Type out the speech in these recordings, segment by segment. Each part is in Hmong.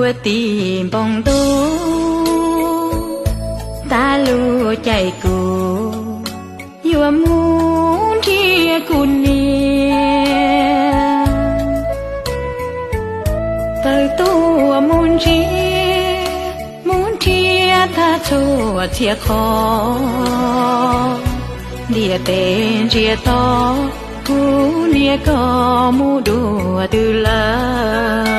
Ua tim npoo ntuj, tas lub caij kuv yuav mus nrhiav kuv niam. Tawm tuaj mus ntsia, mus nrhiav tag txhua txhia qho, ntiaj teb ntsiag to, kuv niam koj mus dua twg lawm.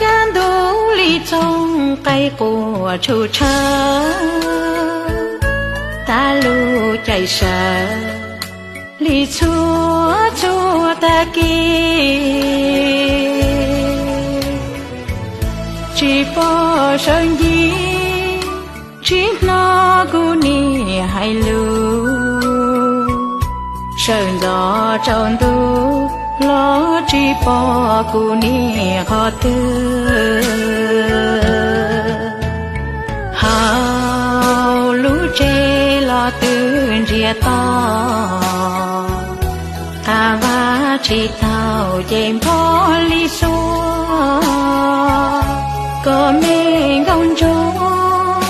Kaj ntug li txoog qaib quaj tshum tshawv, tas lub caij sawv li txhua txhua tag kis. Tsis pom sawv ncig, tsis hnov kuv niam hais lus, sawv ntxov tsaus ntuj los tsis pom kuv niam qhov twg. Hauv lub tsev los twb ntsiag to, qab vaj tsis tau ces npog li xuab, kom me nkauj ntsuag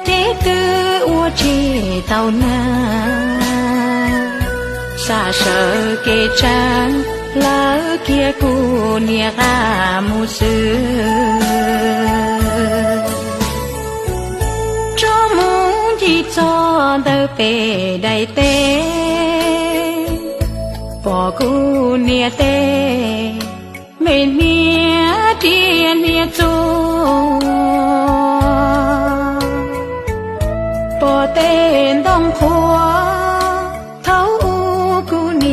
ces twb ua tsis tau nag. Xa sawv kev tsa, lawv kiag kuv niam qab mus xwb. Tso mus ncig txog ntawm pem daim teb, pom kuv niam tej me hniav ri